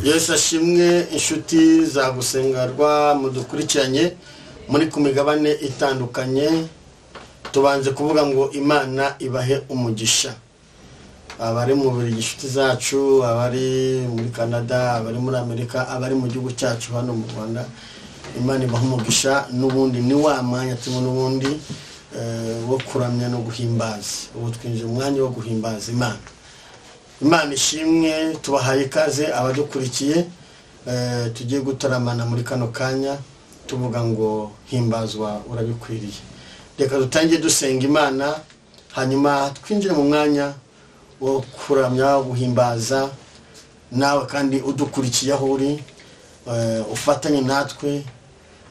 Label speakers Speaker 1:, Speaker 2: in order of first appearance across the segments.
Speaker 1: Yesu ashimwe. Inshuti za Gusengerwa mudukurikiranye muri ku migabane itandukanye, tubanze kuvuga ngo Imana ibahe umugisha. Abari mu buri inshuti zacu, abari muri Canada, abari muri Amerika, abari mu gihugu cyacu hano mu Rwanda, Imana ibahe umugisha. N'ubundi ni wa mwanya turimo n'ubundi wo kuramya no guhimbaza. Ubu twinjiye mu mwanya wo guhimbaza Imana. Imana ishimwe, tubahaye ikaze abadukurikiye. Tugiye gutaramana muri kano kanya tuvuga ngo himbazwa urabikwiriye. Reka dutange dusenga Imana, hanyuma twinjire mu mwanya wo kuramya guhimbaza. Nawe kandi udukurikiye aho uri, ufatanye natwe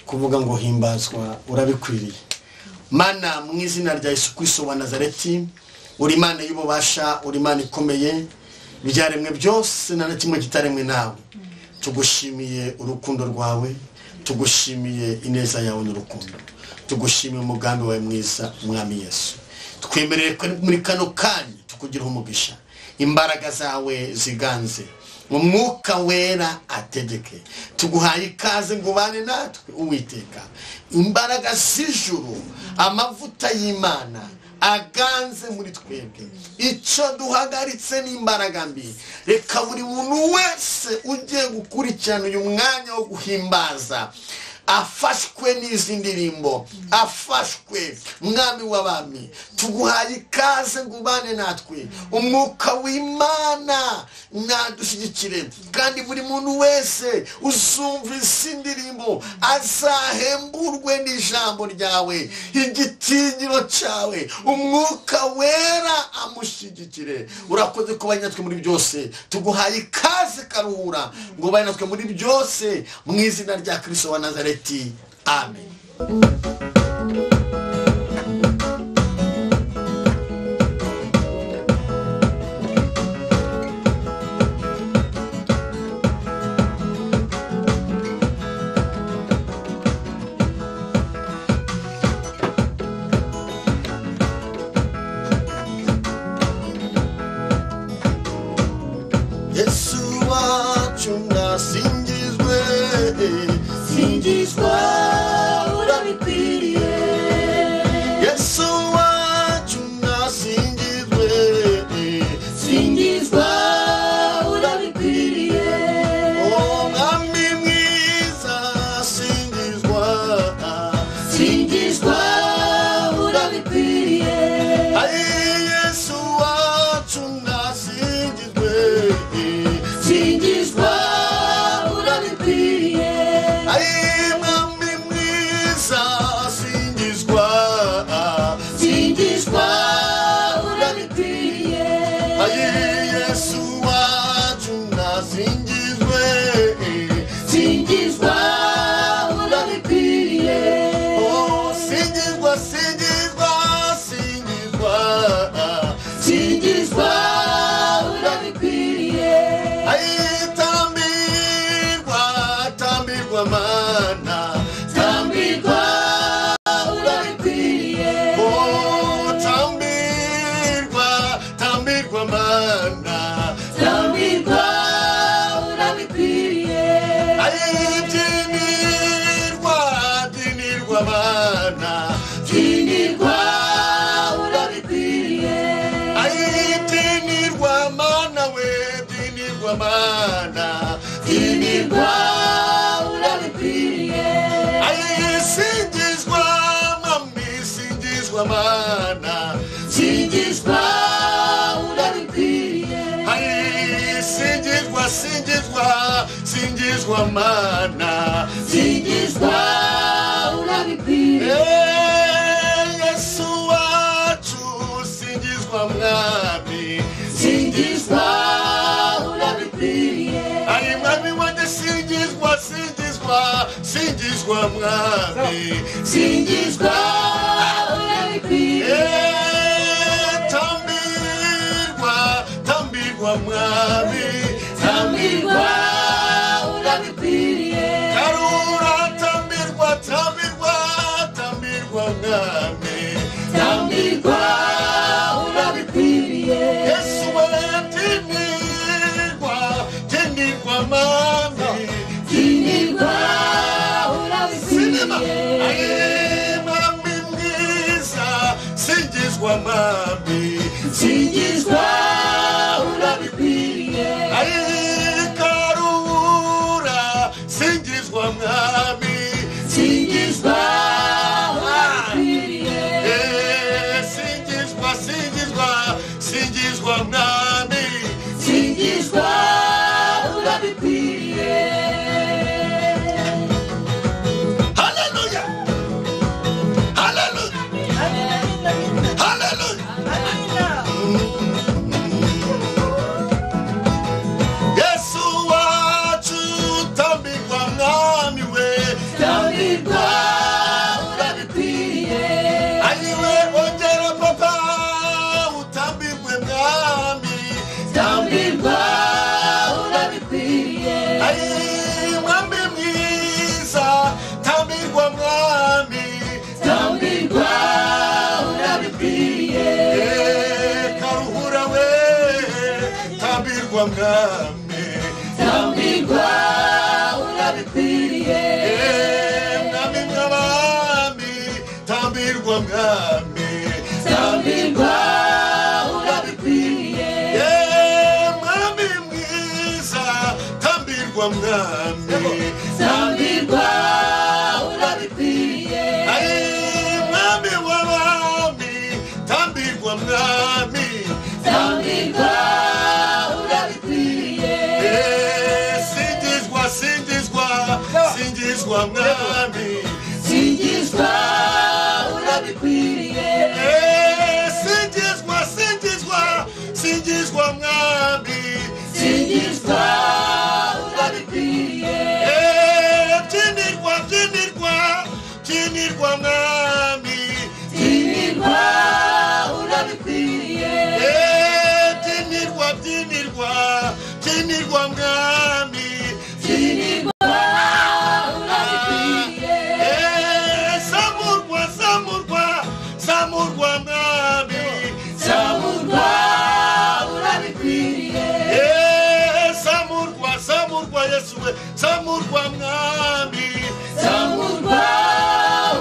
Speaker 1: kuvuga ngo himbazwa urabikwiriye. Mana, mu izina rya Yesu Kristo wa Nazareti, uri Imana y'ububasha, uri Imana ikomeye, ibyaremwe byose nta na kimwe kitaremwe nawe. Tugushimiye urukundo rwawe, tugushimiye ineza yawe n'urukundo, tugushimiye umugambi wawe mwiza, Mwami Yesu. Twemerere muri kano kanya tukugiraho umugisha, imbaraga zawe ziganze, Umwuka Wera ategeke. Tuguhaye ikaze ngo ubane natwe Uwiteka. Imbaraga z'ijuru, amavuta y'Imana aganze muri twebwe. Icyo duhagaritse n'imbaraga mbi, reka buri muntu wese ugiye gukurikirana uyu mwanya wo guhimbaza afashwe n'izi ndirimbo, afashwe. Mwami w'abami, tuguhaye ikaze ngo ubane natwe. Umwuka w'Imana nadushyigikire, kandi buri muntu wese uzumva izi ndirimbo azahemburwe n'ijambo ryawe, igitinyiro cyawe. Umwuka Wera amushyigikire. Urakoze kuba natwe muri byose, tuguhaye ikaze karuhura ngo ubane natwe muri byose, mu izina rya Kristo wa Nazareti, amen. Yesu wacu nasingizwe,
Speaker 2: singizwa urabikwiriye.
Speaker 1: Yesu wacu nasingizwe,
Speaker 2: singizwa urabikwiriye.
Speaker 1: Umwami mwiza singizwa,
Speaker 2: singizwa urabikwiriye.
Speaker 1: Ai Yesu wacu nasingizwe,
Speaker 2: singizwa urabikwiriye.
Speaker 1: Ai Mwami mwiza singizwa,
Speaker 2: singizwa urabikwiriye.
Speaker 1: Ai Yesu wacu nasingizwe,
Speaker 2: singizwa urabikwiriye.
Speaker 1: Oh singizwa, singizwa, singizwa,
Speaker 2: singizwa urabikwiriye.
Speaker 1: Ai tambirwa, tambirwa Mana,
Speaker 2: tambirwa urabikwiriye.
Speaker 1: Oh tambirwa, tambirwa Mana,
Speaker 2: tambirwa urabikwiriye.
Speaker 1: Ai byinirwa, byinirwa Mana,
Speaker 2: byinirwa urabikwiriye.
Speaker 1: Ai byinirwa Mana we, byinirwa Mana,
Speaker 2: byinirwa urabikwiriye.
Speaker 1: Ai singizwa Mami, singizwa Mana,
Speaker 2: singizwa urabikwiriye.
Speaker 1: Ai singizwa, singizwa, singizwa Mana,
Speaker 2: singizwa urabikwiriye.
Speaker 1: Yesu wacu singizwa Mwami,
Speaker 2: singizwa urabikwiriye.
Speaker 1: Ai Mwami wanjye singizwa, singizwa, singizwa Mwami,
Speaker 2: singizwa urabikwiriye.
Speaker 1: Tambirwa, tambirwa Mwami,
Speaker 2: tambirwa urabikwiriye.
Speaker 1: Karura tambirwa, tambirwa, tambirwa Mwami,
Speaker 2: tambirwa urabikwiriye.
Speaker 1: Yesu we tinirwa, tinirwa Mana, Singizwa mwami,
Speaker 2: singizwa urabikwiriye.
Speaker 1: Karura, singizwa mwami,
Speaker 2: singizwa urabikwiriye.
Speaker 1: Singizwa, singizwa, singizwa mwami,
Speaker 2: singizwa urabikwiriye.
Speaker 1: Haleluya, haleluya, haleluya. Yesu wacu tambirwa mwami we,
Speaker 2: tambirwa urabikwiriye.
Speaker 1: Ayiwe ongera papa utambirwe mwami,
Speaker 2: tambirwa urabikwiriye.
Speaker 1: Ayi mwami mwiza tambirwa mwami,
Speaker 2: tambirwa urabikwiriye.
Speaker 1: Karuhura we tambirwa mwami,
Speaker 2: tambirwa urabikwiriye.
Speaker 1: Mwami mwami tambirwa mwami,
Speaker 2: tambirwa urabikwiriye.
Speaker 1: Mwami mwiza tambirwa mwami,
Speaker 2: tambirwa urabikwiriye.
Speaker 1: Mwami w'abami tambirwa mwami,
Speaker 2: tambirwa urabikwiriye.
Speaker 1: Singizwa, singizwa, singizwa mwami,
Speaker 2: singizwa urabikwiriye.
Speaker 1: Singizwa, singizwa, singizwa mwami,
Speaker 2: singizwa urabikwiriye.
Speaker 1: Byinirwa, byinirwa, byinirwa mwami,
Speaker 2: byinirwa urabikwiriye.
Speaker 1: Byinirwa, byinirwa, byinirwa mwami,
Speaker 2: byinirwa urabikwiriye.
Speaker 1: Zamurwa, zamurwa, zamurwa mwami,
Speaker 2: zamurwa urabikwiriye.
Speaker 1: Zamurwa, zamurwa Yesu we, zamurwa mwami,
Speaker 2: zamurwa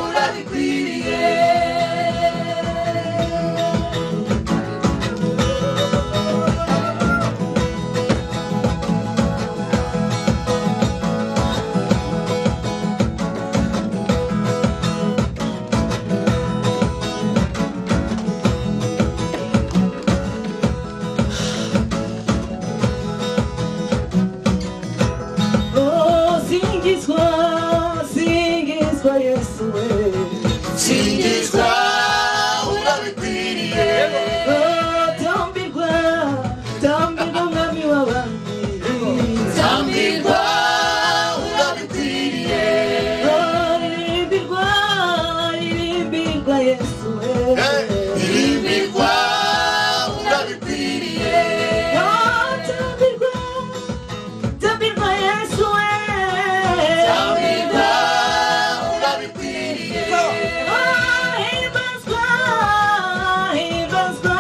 Speaker 2: urabikwiriye.
Speaker 3: Oh, singizwa, singizwa Yesu we.
Speaker 2: Singizwa urabikwiriye.
Speaker 3: Oh, tambirwa, tambirwa mwami w'abami.
Speaker 2: Tambirwa urabikwiriye.
Speaker 3: Oh, ririmbirwa, ririmbirwa Yesu we.
Speaker 2: Ririmbirwa urabikwiriye.
Speaker 3: Oh, tambirwa, tambirwa Yesu we.
Speaker 2: Tambirwa urabikwiriye.
Speaker 3: Oh, himbazwa, himbazwa.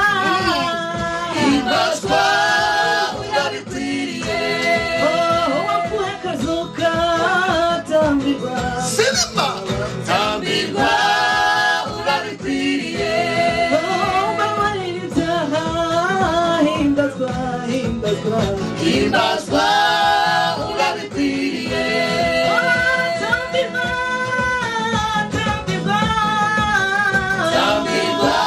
Speaker 2: Himbazwa urabikwiriye.
Speaker 3: Oh, wapfuye akazuka, tambirwa.
Speaker 1: Sinema
Speaker 2: Tambirwa urabikwiriye.
Speaker 3: Oh, mbabarira ibyaha, himbazwa, himbazwa.
Speaker 2: Himbazwa urabikwiriye.
Speaker 3: Oh, tambirwa, tambirwa.
Speaker 2: Tambirwa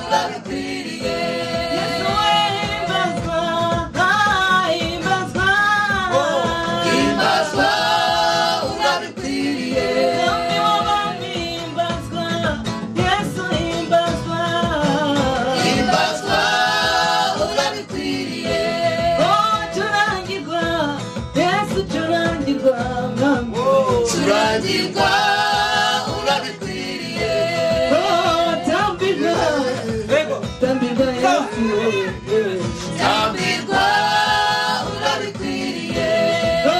Speaker 2: urabikwiriye.
Speaker 3: Yesu we, himbazwa, himbazwa.
Speaker 2: Himbazwa urabikwiriye.
Speaker 3: Mwami w'abami, himbazwa, Yesu himbazwa.
Speaker 2: Himbazwa urabikwiriye.
Speaker 3: Oh, curangirwa, Yesu curangirwa, mwami.
Speaker 2: Curangirwa urabikwiriye.
Speaker 3: Oh, tambirwa, tambirwa Yesu.
Speaker 2: Tambirwa urabikwiriye.
Speaker 3: Oh,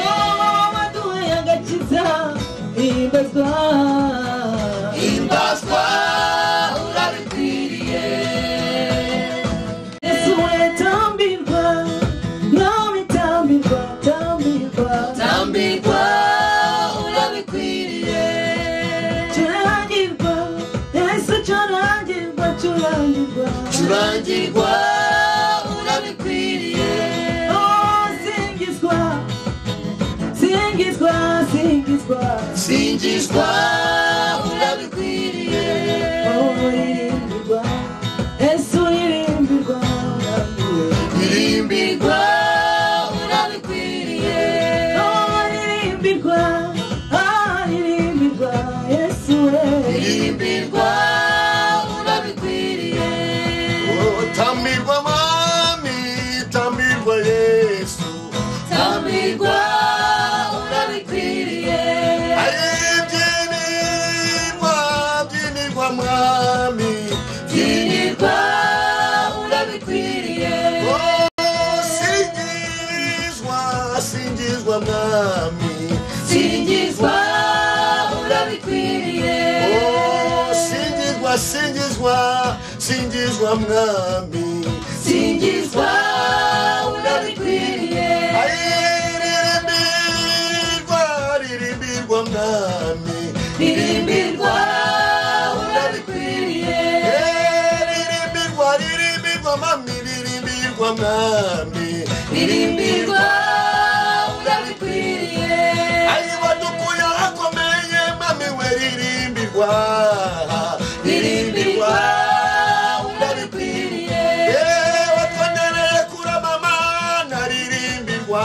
Speaker 3: waduhaye agakiza, himbazwa.
Speaker 2: Himbazwa urabikwiriye.
Speaker 3: Yesu we, tambirwa, mwami tambirwa, tambirwa.
Speaker 2: Tambirwa urabikwiriye.
Speaker 3: Curangirwa, Yesu curangirwa, curangirwa.
Speaker 2: Curangirwa urabikwiriye.
Speaker 3: Oh, singizwa, singizwa, singizwa,
Speaker 2: Singizwa urabikwiriye.
Speaker 3: Oh, ririmbirwa, Yesu ririmbirwa,
Speaker 2: Ririmbirwa urabikwiriye.
Speaker 3: Oh, ririmbirwa, ah, ririmbirwa, Yesu we.
Speaker 2: Ririmbirwa urabikwiriye.
Speaker 1: Oh, tambirwa mwami, tambirwa Yesu.
Speaker 2: Tambirwa urabikwiriye.
Speaker 1: Aye, byinirwa, byinirwa mwami.
Speaker 2: Byinirwa urabikwiriye.
Speaker 1: Oh, singizwa, singizwa mwami.
Speaker 2: Singizwa urabikwiriye.
Speaker 1: Oh, singizwa, singizwa, singizwa mwami.
Speaker 2: Singizwa urabikwiriye.
Speaker 1: Aye, ririmbirwa, ririmbirwa mwami.
Speaker 2: Ririmbirwa urabikwiriye.
Speaker 1: Eh, ririmbirwa, ririmbirwa mami, ririmbirwa mwami.
Speaker 2: Ririmbirwa urabikwiriye.
Speaker 1: Aye, wadukuye ahakomeye mami we, ririmbirwa.
Speaker 2: Ririmbirwa urabikwiriye.
Speaker 1: Eh, watwongereye kurama mana, ririmbirwa.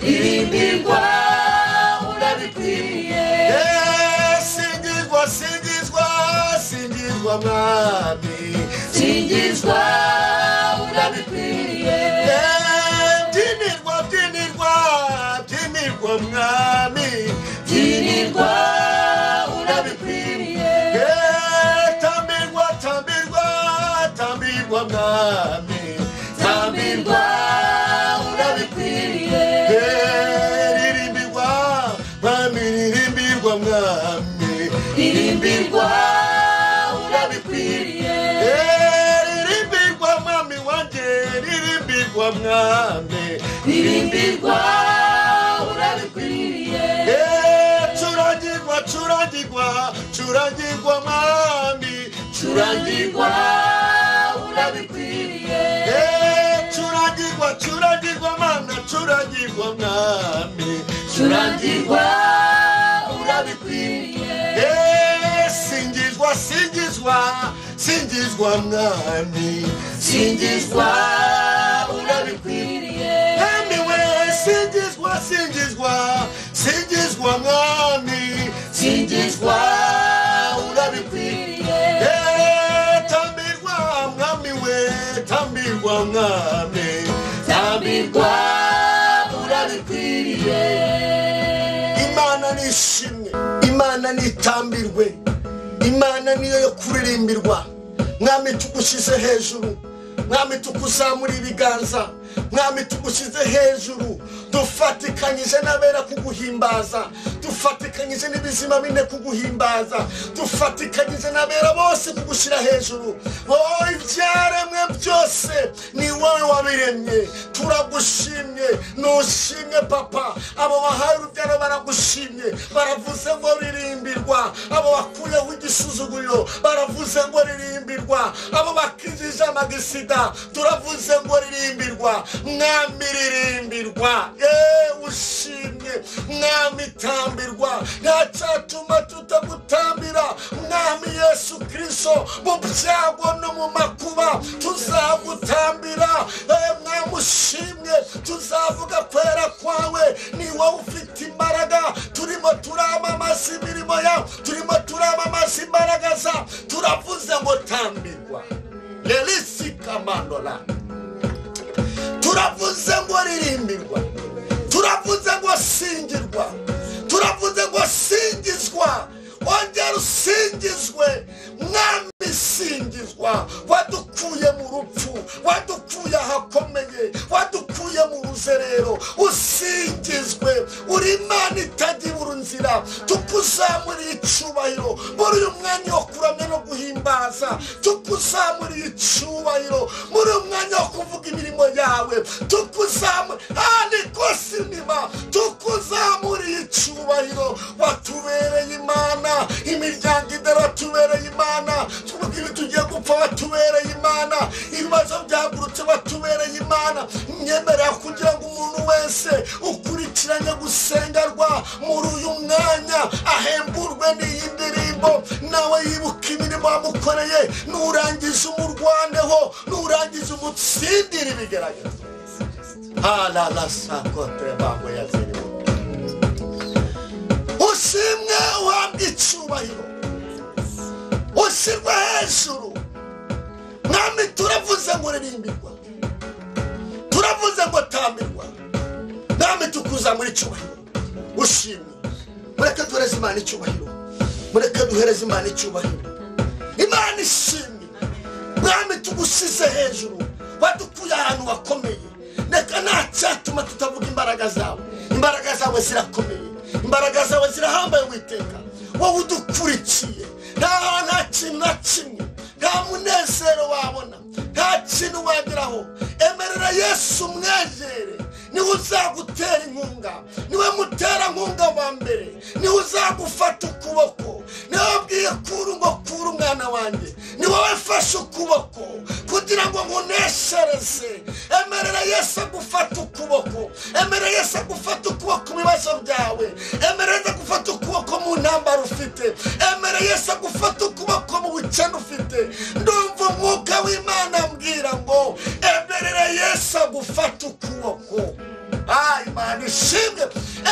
Speaker 2: Ririmbirwa urabikwiriye.
Speaker 1: Eh, singizwa, singizwa, singizwa mwami.
Speaker 2: Singizwa urabikwiriye.
Speaker 1: Eh, byinirwa, byinirwa, byinirwa mwami.
Speaker 2: Byinirwa urabikwiriye.
Speaker 1: Eh, tambirwa, tambirwa, tambirwa mwami.
Speaker 2: Tambirwa urabikwiriye.
Speaker 1: Eh, ririmbirwa, mwami, ririmbirwa mwami.
Speaker 2: Ririmbirwa urabikwiriye.
Speaker 1: Eh, ririmbirwa mwami wanje, ririmbirwa mwami.
Speaker 2: Ririmbirwa urabikwiriye.
Speaker 1: Eh, curangirwa, curangirwa, curangirwa mwami.
Speaker 2: Curangirwa urabikwiriye.
Speaker 1: Eh, curangirwa, curangirwa mana, curangirwa mwami.
Speaker 2: Curangirwa urabikwiriye.
Speaker 1: Eh, singizwa, singizwa, singizwa mwami.
Speaker 2: Singizwa urabikwiriye.
Speaker 1: Mwami we, singizwa, singizwa, singizwa mwami.
Speaker 2: Singizwa urabikwiriye.
Speaker 1: Eh, tambirwa mwami we, tambirwa mwami.
Speaker 2: Tambirwa urabikwiriye.
Speaker 1: Imana nishimwe, Imana nitambirwe, Imana niyo yo kuririmbirwa. Mwami tugushyize hejuru, Mwami tukuzamura ibiganza, Mwami tugushyize hejuru, dufatikanyije n'abera kuguhimbaza, dufatikanyije n'ibizima bine kuguhimbaza, dufatikanyije n'abera bose kugushyira hejuru. Oh, ibyaremwe byose ni wowe wabiremye, turagushimye, nushimye papa. Abo bahaye urubyaro baragushimye, baravuze ngo ririmbirwa. Abo bakuyeho igisuzuguriro baravuze ngo ririmbirwa. Abo bakijije amagisida turavuze ngo ririmbirwa. Mwami ririmbirwa, ushimye mwami, tambirwa. Nta cyatuma tutagutambira mwami Yesu Kristo, mu byago no mu makuba tuzagutambira. Mwami ushimye, tuzavuga kwera kwawe, ni wowe ufite imbaraga. Turimo turamamaza imirimo yawe, turimo turamamaza imbaraga zawe, turavuze ngo tambirwa. Lelisi kamandola, turavuze ngo ririmbirwa, turavuze ngo singirwa, turavuze ngo singizwa, ongera usingizwe mwami, singizwa. Wadukuye mu rupfu, wadukuye ahakomeye, wadukuye mu ruzerero, usingizwe. Uri Imana itagira inzira, tukuzamuriye icyubahiro muri uyu mwanya wo kuramya no guhimbaza, tukuzamuriye icyubahiro muri uyu mwanya wo kuvuga imirimo yawe, tukuzamuriye icyubahiro. Watubereye Imana, imiryango idara watubereye Imana, tuvuga ibi tugiye gupfa watubereye Imana. Imana, ibibazo byagurutse watubereye Imana. Nyemerera kugira ngo umuntu wese ukurikiranye gusengerwa muri uyu mwanya ahemburwe n'iyi ndirimbo, nawe yibuka imirimo wamukoreye. Nurangiza umurwaneho, nurangiza umutsindire ibigeragezo. Ushimwe uhabwe icyubahiro, ushyirwe hejuru. Mwami, turavuze ngo ririmbirwa, turavuze ngo tambirwa. Mwami, tukuzamura icyubahiro. Ushimwe. Mureke duhereze Imana icyubahiro, mureke duhereze Imana icyubahiro. Imana ishimwe. Mwami, tugusize hejuru, wadukuye ahantu hakomeye. Reka nta cyatuma tutavuga imbaraga zawe. Imbaraga zawe zirakomeye, imbaraga zawe zirahambaye. Witeka, wowe udukurikiye, nta kintu na kimwe, nta munezero wabona, nta kintu wageraho. Emerera Yesu umwegere, niwe uzagutera inkunga, niwe muterankunga wa mbere, niwe uzagufata ukuboko, niwe wabwiye kuru ngo kura umwana wanjye, niwe wafashe ukuboko kugira ngo nkuneshereze. Emerera Yesu agufata ukuboko, emerera Yesu agufata ukuboko mu bibazo byawe, emerera Yesu agufata ukuboko mu ntambara ufite, emerera Yesu agufata ukuboko mu bukene ufite. Ndumva umwuka w'Imana ambwira ngo emerera Yesu agufata ukuboko. Imana ishimwe.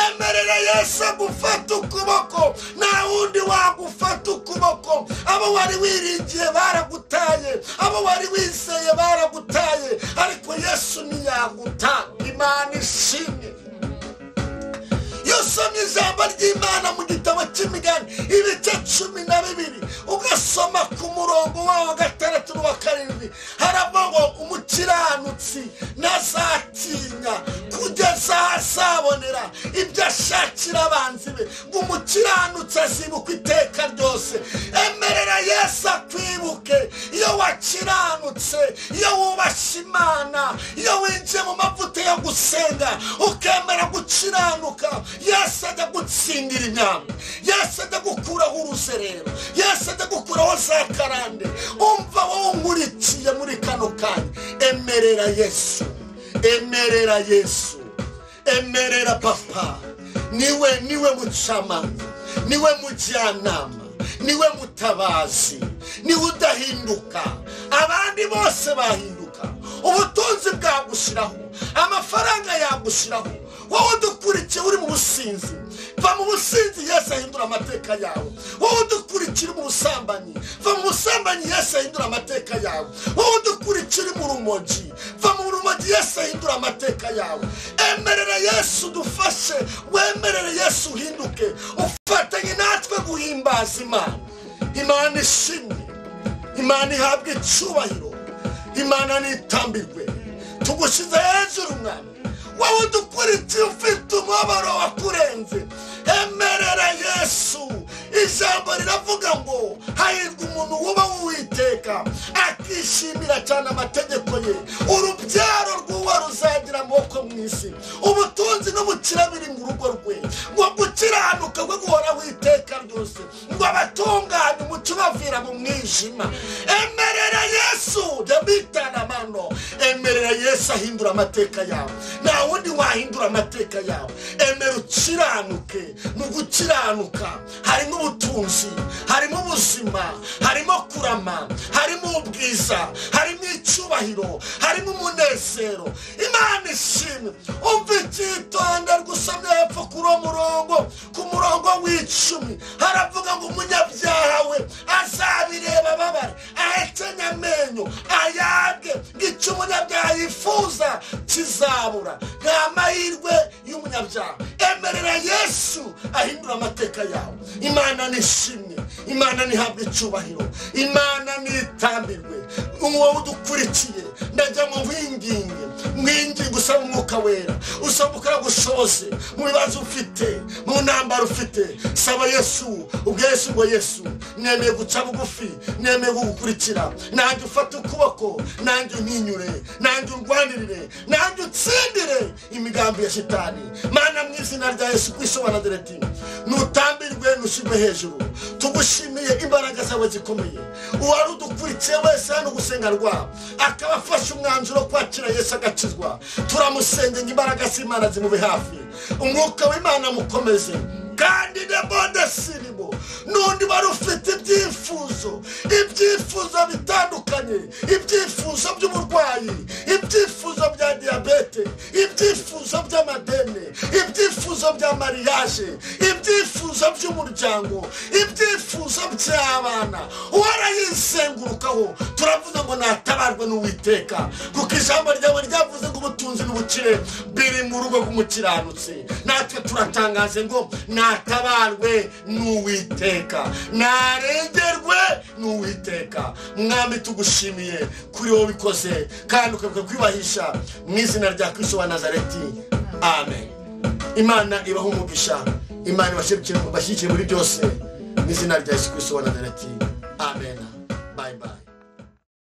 Speaker 1: Emerera Yesu agufata ukuboko, nta wundi wagufata ukuboko. Abo wari wiringiye baragutaye, abo wari wizeye baragutaye, ariko Yesu ntiyaguta. Imana ishimwe. Iyo usomye ijambo ry'Imana mu gitabo cy'Imigani ibice 12, ugasoma ku murongo wawo wa 6 n'uwa 7, haravuga ngo umukiranutsi ntazatinya kugeza azabonera ibyo ashakira abanzi be, ngo umukiranutsi azibukwa iteka ryose. Emerera Yesu akwibuke. Iyo wakiranutse, iyo wubashye Imana, iyo winjiye mu mavuta yo gusenga ukemera gukiranuka, Yesu ajya gutsindira imyambi, Yesu ajya gukuraho uruzerero, Yesu ajya gukuraho za karande. Umva wowe unkurikiye muri kano kanya, emerera Yesu, emerera Yesu, emerera Papa. Niwe, niwe mucamanza, niwe mujyanama, niwe mutabazi, niwe udahinduka. Abandi bose bahinduka. Ubutunzi bwagushiraho, amafaranga yagushiraho. Wowe udukurikiye uri mu businzi, va mu businzi, Yesu ahindura amateka yawe. Wowe udukurikiye uri mu busambanyi, va mu busambanyi, Yesu ahindura amateka yawe. Wowe udukurikiye uri mu rumogi, va mu rumogi, Yesu ahindura amateka yawe. Emerera Yesu dufashe, wemerere Yesu uhinduke, ufatanye natwe guhimbaza Imana. Imana ishimwe, Imana ihabwe icyubahiro, Imana nitambirwe. Tugushyize hejuru Mwami. Wowe udukurikiye ufite umubabaro wakurenze, emerera Yesu. Ijambo riravuga ngo hahirwa umuntu wubaha Uwiteka, akishimira cyane amategeko ye. Urubyaro rw'uwo ruzagira amaboko mu isi, ubutunzi n'ubukire biri mu rugo rwe. Ngo gukiranuka kwe guhoraho iteka ryose, ngo abatunganye umucyo ubavira mu mwijima. Emerera Yesu, jya mano. Emerera Yesu ahindura amateka yawe, nta wundi wahindura amateka yawe. Emera ukiranuke. Mu gukiranuka harimo ubutunzi, harimo ubuzima, harimo kurama, harimo ubwiza, harimo icyubahiro, harimo umunezero. Imana ishimwe. Umva icyitonderwa usomye hepfo kuri uwo murongo, ku murongo w'10, haravuga ngo umunyabyaha we azabireba ababare, ahekenye amenyo, ayage, ngo icyo umunyabyaha yifuza kizabura. Nta mahirwe y'umunyabyaha. Emerera Yesu ahindura amateka yawe. Imana nishimwe, Imana nihabwe icyubahiro, Imana nitambirwe. Wowe udukurikiye, ndajya mu nkwinginge, mwinginge. Usaba Umwuka Wera, usaba Umwuka gushoboze mu bibazo ufite, mu ntambara ufite. Saba Yesu, ubwo Yesu ngo: "Yesu, nemeye guca bugufi, nemeye kugukurikira, nanjye ufate ukuboko, nanjye untinyure, nanjye urwanirire, nanjye utsindire imigambi ya shitani." Mana, mu izina rya Yesu Kristo wa Nazareti, nutambirwe, nushyirwe hejuru. Tugushimiye imbaraga zawe zikomeye. Uwari udukurikiye wese hano gusenga rwa akaba afashe umwanzuro wo kwakira Yesu agakizwa, turamusengera ngo imbaraga z'Imana zimube hafi, Umwuka w'Imana mukomeze. Kandi nebode sirimo n'undi wari ufite ibyifuzo, ibyifuzo bitandukanye, ibyifuzo by'uburwayi, ibyifuzo bya diyabete, ibyifuzo by'amadene, ibyifuzo bya mariage, ibyifuzo by'umuryango, ibyifuzo by'abana, warayizengurukaho, turavuga ngo natabarwe n'Uwiteka, kuko ijambo ryawe ryavuze ngo ubutunzi n'ubukire biri mu rugo rw'umukiranutsi. Natwe turatangaje ngo natabarwe n'Uwiteka, narengerwe n'Uwiteka. Mwami, tugushimiye kuri wowe ubikoze kandi ukabivuga kwiyubahisha, mu izina rya Kristo wa Nazareti, amen. Imana ibaha umugisha, Imana ibashyigikire muri byose, mu izina rya Yesu Kristo wa Nazareti, amen. Bye bye.